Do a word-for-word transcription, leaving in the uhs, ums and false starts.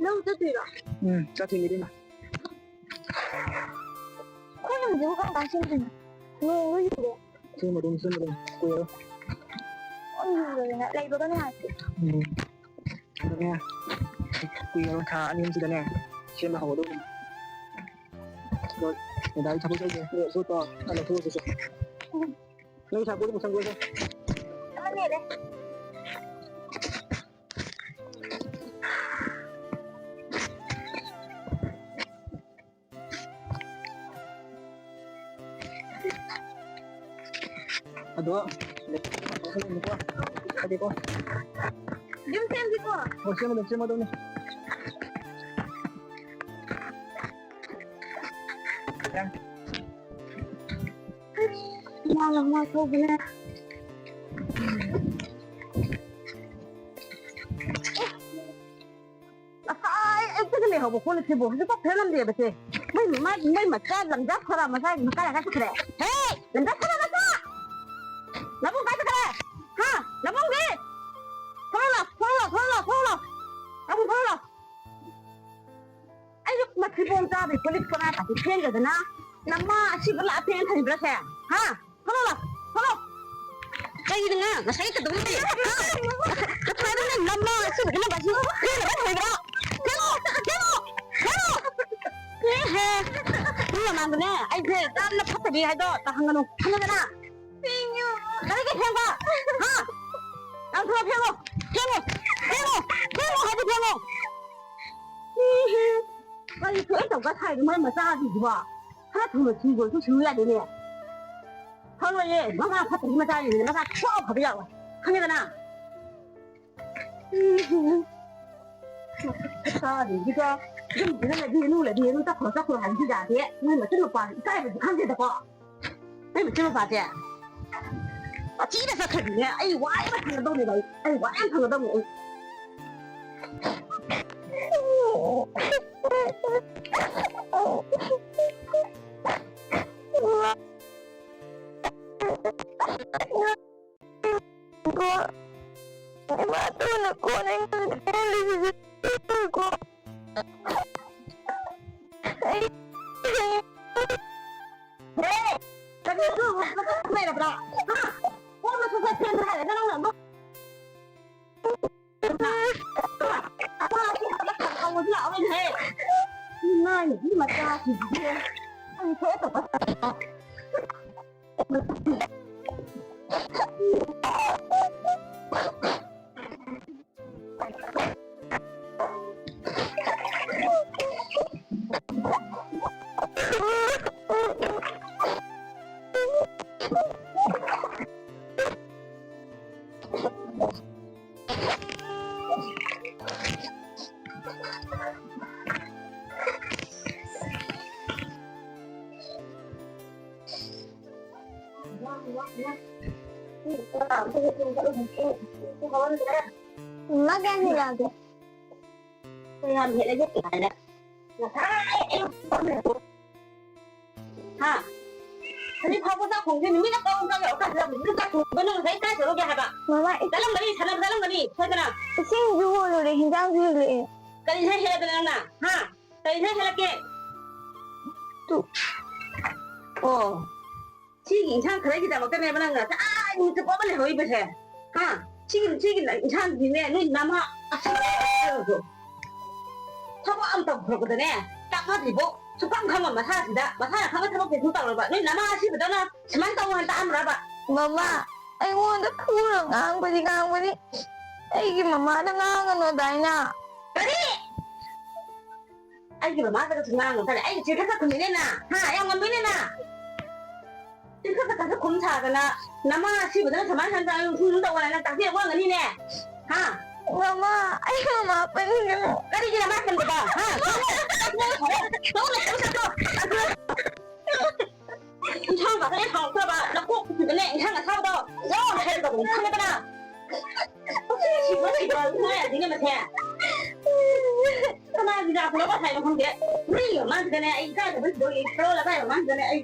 ꯂꯧ ꯆꯠꯇꯣꯏꯔꯣ? ꯎꯝ, ꯆꯠꯇꯣꯏꯅꯦ, ꯏꯕꯦꯝꯃ꯫ ꯑꯩꯈꯣꯏ ꯌꯨꯝꯁꯤꯕꯨ ꯀꯔꯝ ꯀꯥꯟ ꯁꯦꯝꯗꯣꯏꯅꯣ? ꯅꯣꯡꯁꯨ ꯆꯨꯔꯦ꯫ ꯁꯦꯝꯃꯗꯣꯏꯅꯤ, ꯁꯦꯝꯃꯗꯣꯏꯅꯤ, ꯀꯨꯏꯔꯔꯣꯏ꯫ ꯂꯣꯏ ꯌꯨꯔꯗꯅ ꯂꯩꯕꯒ ꯅꯨꯡꯉꯥꯏꯇꯦ꯫ ꯎꯝ꯫ ꯑꯗꯨꯅꯦ, ꯀꯨꯏꯔꯔꯣꯏ, ꯊꯥ ꯑꯅꯤ ꯑꯍꯨꯝꯁꯤꯗꯅꯦ ꯁꯦꯝꯕ ꯍꯧꯔꯗꯧꯕꯅꯤ꯫ ꯑꯗꯣ ꯃꯦꯗꯥꯝ ꯊꯕꯛ ꯆꯠꯂꯤꯁꯦ, ꯑꯗꯣ ꯁꯨ ꯇꯧ, ꯑ, ꯂꯧꯊꯣꯛꯑꯁꯤꯁꯦ꯫ ꯅꯪ ꯁꯥꯄꯣꯟꯗꯣ ꯑꯃꯨꯛ ꯁꯪꯗꯣꯛꯑꯁꯦ꯫ ꯑꯃ ꯂꯩꯔꯦ꯫ ꯑꯗꯣ, ꯍꯥꯏꯗꯤꯀꯣ꯫ ꯌꯨꯝ ꯁꯦꯝꯁꯤꯀꯣ꯫ ꯍꯣꯏ, ꯁꯦꯝꯃꯗꯧꯅꯤ, ꯁꯦꯝꯃꯗꯧꯅꯤ꯫ ꯏꯃꯥ ꯂꯧꯅ ꯊꯧꯕꯅꯦ꯫ ꯉꯁꯥꯏ ꯑꯌꯨꯛꯇꯒꯤ ꯂꯩꯍꯧꯕ ꯀꯣꯜ ꯂꯤꯛꯁꯤꯕꯨ ꯍꯧꯖꯤꯛꯐꯥꯎ ꯐꯦꯡꯉꯝꯗꯦꯕꯁꯦ꯫ ꯃꯩ, ꯃꯩ, ꯃꯩ ꯃꯆꯥ ꯂꯝꯖꯥ ꯈꯣꯔꯥ ꯃꯆꯥ ꯃꯆꯥ ꯀꯥꯏ ꯆꯠꯈ꯭ꯔꯦ? ꯍꯦ! ꯂꯝꯖꯥ ꯈꯣꯔꯥ ꯃꯆꯥ! ꯅꯕꯨꯡ ꯀꯥꯏ ꯆꯠꯈ꯭ꯔꯦ? ꯍꯥ? ꯅꯕꯨꯡꯗꯤ? ꯊꯣꯛꯂꯛꯑꯣ, ꯊꯣꯛꯂꯛꯑꯣ, ꯊꯣꯛꯂꯛꯑꯣ, ꯊꯣꯛꯂꯛꯑꯣ! ꯅꯕꯨꯡ ꯊꯣꯛꯂꯛꯑꯣ! ꯑꯩꯁꯨ ꯃꯊꯤꯕꯣꯡ ꯆꯥꯕꯩ ꯀꯣꯜ ꯂꯤꯛ ꯀꯣꯔꯥ ꯀꯥꯁꯦ ꯐꯦꯡꯗꯗꯅ ꯅꯃꯥ ꯑꯁꯤꯕ ꯂꯥꯛꯑ ꯐꯦꯡ ꯊꯝꯕ꯭ꯔꯥ ꯁꯦ? ꯍꯥ? ꯊꯣꯛꯂꯛꯑꯣ, ꯊꯣꯛꯂꯛꯑꯣ! ꯀꯩꯒꯤꯅꯣ ꯉꯁꯥꯏ ꯀꯩꯗꯧꯕꯒꯤ? ꯍꯥ? ꯉꯁꯥꯏꯗꯣ ꯅꯪ ꯅꯃꯥ ꯑꯁꯤꯕ ꯏꯅꯝꯃ ꯑꯁꯤ ꯐꯦꯡꯅꯕ ꯊꯝꯕ꯭ꯔꯥ? ꯐꯦꯡꯉꯣ, ꯐꯦꯡꯉꯣ, ꯐꯦꯡꯉꯣ! ꯑꯦꯍꯦ! ꯃꯤ ꯃꯃꯥꯡꯗꯅꯦ ꯑꯩꯁꯦ ꯌꯥꯝꯅ ꯐꯠꯇꯕꯤ ꯍꯥꯏꯗꯣ ꯇꯥꯍꯟꯒꯅꯨ꯫ ꯈꯪꯉꯦꯗꯅ? ꯀꯔꯤꯒꯤ ꯐꯦꯡꯕ? ꯍꯥ? ꯅꯪ ꯊꯣꯛꯑꯣ, ꯐꯦꯡꯉꯣ! ꯐꯦꯡꯉꯣ! ꯐꯦꯡꯉꯣ! ꯐꯦꯡꯉꯣ ꯍꯥꯏꯗꯤ ꯐꯦꯡꯉꯣ! ꯀꯔꯤ ꯊꯣꯛꯑꯦ ꯇꯧꯒ ꯁꯥꯏꯅꯣ ꯃꯣꯏ ꯃꯆꯥꯁꯤꯡꯁꯤꯕꯣ? ꯈꯔ ꯊꯨꯅ ꯊꯤꯈꯣꯏꯁꯨ ꯁꯤꯌꯨ ꯌꯥꯗꯦꯅꯦ꯫ ꯈꯪꯉꯣꯏꯌꯦ, ꯃꯉꯥ ꯐꯠꯇꯕ ꯃꯆꯥꯁꯤꯡꯁꯤꯅ ꯃꯆꯥ ꯁꯨꯡꯐ ꯐꯕ ꯌꯥꯔꯣꯏ꯫ ꯈꯪꯉꯦꯗꯅ? ꯁꯥꯗꯩꯁꯤꯗ ꯌꯨꯝꯁꯤꯗ ꯂꯩꯕꯤꯔꯅꯨ, ꯂꯩꯕꯤꯔꯅꯨ, ꯆꯠꯈ꯭ꯔꯣ, ꯆꯠꯈ꯭ꯔꯣ ꯍꯥꯏꯕꯁꯨ ꯌꯥꯗꯦ꯫ ꯅꯣꯏ ꯃꯆꯤꯟ ꯃꯄꯥꯁꯦ ꯏꯀꯥꯏꯕꯁꯨ ꯈꯪꯗꯦꯗꯀꯣ꯫ ꯅꯣꯏ ꯃꯆꯤꯟ ꯃꯄꯥꯁꯦ ꯃꯊꯤꯗ ꯆꯠꯈ꯭ꯔꯗꯤꯅꯦ, ꯑꯩ ꯋꯥ ꯌꯥꯝ ꯐꯪꯒꯗꯧꯅꯦꯕ, ꯑꯩ, ꯑꯩ ꯋꯥ ꯌꯥꯝ ꯐꯪꯒꯗꯧꯅꯦ ꯑꯩ꯫ ꯀꯣ, ꯏꯃꯥꯇꯣꯟꯅ ꯀꯣꯟꯅ ꯑꯩꯉꯣꯟꯗ ꯊꯦꯝꯍꯜꯂꯤꯁꯤꯁꯨ ꯀꯣ꯫ ꯑꯩ ꯍꯦ! ꯀꯔꯤꯁꯨ ꯃꯊꯛ ꯂꯩꯔꯕ꯭ꯔꯥ? ꯍꯥ? ꯀꯣꯟꯅ ꯁꯠ ꯁꯠ ꯊꯦꯝꯕ ꯍꯥꯏꯔꯒ ꯅꯪꯅ ꯑꯃꯨꯛ ꯃꯥ ꯀꯌꯥꯝ ꯍꯦꯜꯂꯛꯑꯒꯦ? ꯀꯌꯥꯝ ꯍꯦꯜꯂꯒꯦ ꯀꯥꯏꯅ꯫ ꯉꯁꯥꯏ ꯑꯌꯨꯛ ꯍꯥ? ꯍꯧꯖꯤꯛ ꯐꯥꯎꯕ ꯆꯥꯛ ꯊꯣꯡꯗꯦ꯫ ꯅꯨꯃꯤꯠ ꯑꯃ ꯀꯧꯔ ꯀꯧꯔ ꯌꯧꯔꯀꯥꯟꯁꯤꯗ ꯍꯧꯖꯤꯛ ꯆꯥꯛ ꯊꯣꯡꯕ ꯅꯪ ꯉꯁꯥꯏ ꯀꯥꯏ ꯆꯠꯂꯨꯒꯦ ꯍꯥꯏꯕ? ꯃꯃꯥ, ꯏ- ꯆꯠꯂꯝꯒꯅꯤ, ꯁꯥꯟꯅꯕ ꯆꯠꯂꯝꯒꯅꯤ, ꯁꯣꯏꯗꯅ꯫ ꯏꯁꯤꯡꯁꯨ ꯍꯣꯜꯂꯨꯔꯦ, ꯍꯤꯟꯖꯥꯡꯁꯨ ꯍꯦꯜꯂꯛꯑꯦ꯫ ꯀꯔꯤ ꯏꯟꯁꯥꯡ ꯍꯦꯜꯂꯛꯑꯦ ꯅꯪꯅ? ꯍꯥ? ꯀꯔꯤ ꯏꯟꯁꯥꯡ ꯍꯦꯜꯂꯛꯀꯦ? ꯇꯨ꯫ ꯑꯣ꯫ ꯁꯤꯒꯤ ꯏꯟꯁꯥꯡ ꯈꯔꯒꯤꯗꯃꯛꯇꯅꯦꯕ ꯅꯪ ꯉꯁꯥꯏ ꯅꯨꯃꯤꯠ ꯆꯨꯞꯄ ꯑꯃ ꯂꯩꯍꯧꯔꯤꯕꯁꯦ꯫ ꯍꯥ? ꯁꯤꯒꯤ, ꯁꯤꯒꯤ ꯏꯟꯁꯥꯡꯁꯤꯅꯦ, ꯅꯣꯏ ꯅꯃꯥ ꯑꯁꯤꯗ ꯊꯕꯛ ꯑꯃ ꯇꯧꯊꯣꯔꯛꯄꯗꯅꯦ, ꯆꯥꯛ ꯐꯥꯗ꯭ꯔꯤꯕꯣ ꯁꯨꯛꯈꯪ ꯈꯪꯉꯝ ꯃꯁꯥꯁꯤꯗ, ꯃꯁꯥꯅ ꯈꯪꯕ ꯊꯕꯛꯁꯦ ꯁꯨꯝ ꯇꯧꯔꯕ꯫ ꯅꯣꯏ ꯅꯃꯥ ꯑꯁꯤꯕꯗꯧꯅ ꯁꯨꯃꯥꯏꯅ ꯇꯧ ꯍꯥꯏꯅ ꯇꯥꯛꯑꯝꯕ꯭ꯔꯕ? ꯃꯃꯥ, ꯑꯩꯉꯣꯟꯗ ꯐꯨꯔ ꯉꯥꯡꯕꯗꯤ ꯉꯥꯡꯕꯅꯤ꯫ ꯑꯩꯒꯤ ꯃꯃꯥꯗ ꯉꯥꯡꯒꯅꯣ ꯗꯥꯏꯅ꯫ ꯀꯔꯤ? ꯑꯩꯒꯤ ꯃꯃꯥꯗꯒꯁꯨ ꯉꯥꯡꯒꯅꯨ ꯈꯜꯂꯦ꯫ ꯑꯩꯒꯤ ꯆꯤꯟ ꯈꯔ ꯈꯔ ꯈꯨꯝꯃꯤꯅꯦ ꯅꯪ? ꯍꯥ? ꯌꯥꯝ ꯉꯝꯃꯤꯅꯦ ꯅꯪ? ꯆꯤꯟ ꯈꯔ ꯈꯔ ꯈꯨꯝ ꯁꯥꯗꯅ, ꯅꯃꯥ ꯑꯁꯤꯕꯗꯅ ꯁꯨꯃꯥꯏꯅ ꯁꯨꯃꯥꯏꯅ ꯁꯨꯝ ꯁꯨꯝ ꯇꯧ ꯍꯥꯏꯅ ꯇꯥꯛꯄꯤ ꯑꯣꯏꯔꯝꯒꯅꯤꯅꯦ? ꯍꯥ? ꯃꯃꯥ, ꯑꯩ ꯃꯃꯥ ꯄꯟꯒꯅꯨ꯫ ꯀꯔꯤꯒꯤ ꯅꯃꯥ ꯄꯟꯗꯕ? ꯍꯥ? ꯅꯪ ꯂꯩꯇꯕ ꯁꯛꯇꯣ꯫ ꯏꯟꯁꯥꯡ ꯀꯥꯁꯦ ꯍꯥꯎꯇ꯭ꯔꯕ, ꯅꯀꯣꯛ ꯈꯨꯠꯇꯨꯗꯅꯦ ꯏꯟꯁꯥꯡ ꯑꯁꯥꯕꯗꯣ ꯌꯥꯎꯔꯝꯃꯦ ꯍꯥꯏꯕꯗꯣ ꯈꯪꯉꯦꯗꯅ? ꯁꯤꯕ ꯁꯤꯕ ꯉꯥꯏꯔꯗꯤꯅꯦ ꯃꯁꯦ꯫ ꯀꯅꯥꯒꯤ ꯂꯥꯛꯄꯅꯣ ꯉꯁꯥꯏꯅꯣ ꯈꯪꯗꯦ꯫ ꯃꯤ ꯃꯃꯥꯡꯁꯤꯗꯅꯦ ꯑꯩ ꯏꯀꯥꯏꯗꯕ ꯁꯤꯗꯣꯛꯏ꯫ ꯀꯔꯣꯜ ꯑꯀꯥꯏ ꯃꯃꯥꯡꯁꯤꯗꯅꯦ ꯑꯩ